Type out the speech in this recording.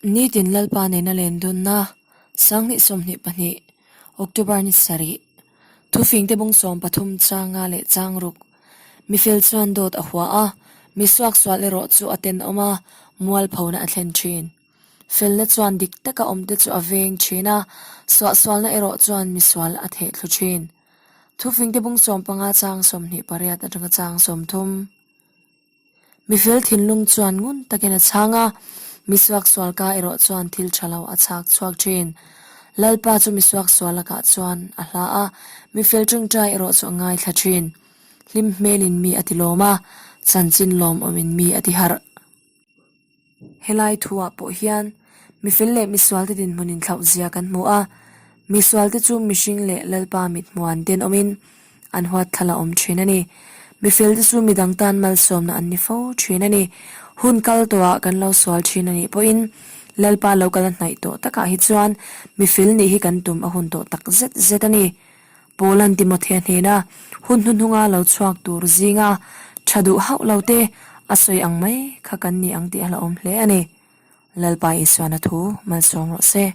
Nitin Lalpa nena len dunna, 2022, October ni sarih, Thufingte bung 13 changa leh chang ruk. Mifel chuan dawt a hua a, mi suaksual erawh chu a tenawm a, mualphona a thlen thin. Felna chuan dik taka awmte chu a veng thin a, suahsualna erawh chuan misual a theh thlu thin. Thufingte bung 15 chang 28 atanga chang 30. Mifel thinlung chuan ngun takin a chhang a, mi suaksual ka erawh chuan thil tha lo a chhak chhuak thin. Lalpa chu mi suaksual lakah chuan a hla a, mifel tawngtai erawh chu a ngaithla thin. Hlim hmelin mi a ti lawm a, chanchin lawmawmin mi a ti harh. Helai thuah pawh hian mifel leh misualte dinhmun inthlauh zia kan hmu a, misualte chu mihring leh Lalpa mithmuan tenawmin an huat thla la awm thin a ni. Mifelte chu midang tan malsawmna an ni fo thin a ni. Hun kal tawhah kan lo sual thin a nih pawhin Lalpa lo kal a hnaih tawh takah hi chuan mifel nih hi kan tum a hun tawh tak zet zet a ni. Paula'n Timothea hnena hun hnuhnunga lo chhuak tur zinga tha duh hauh lo te a sawi ang mai kha kan ni ang tih a hlauhawm hle a ni. Lalpa Isuana thu malsawm rawh se.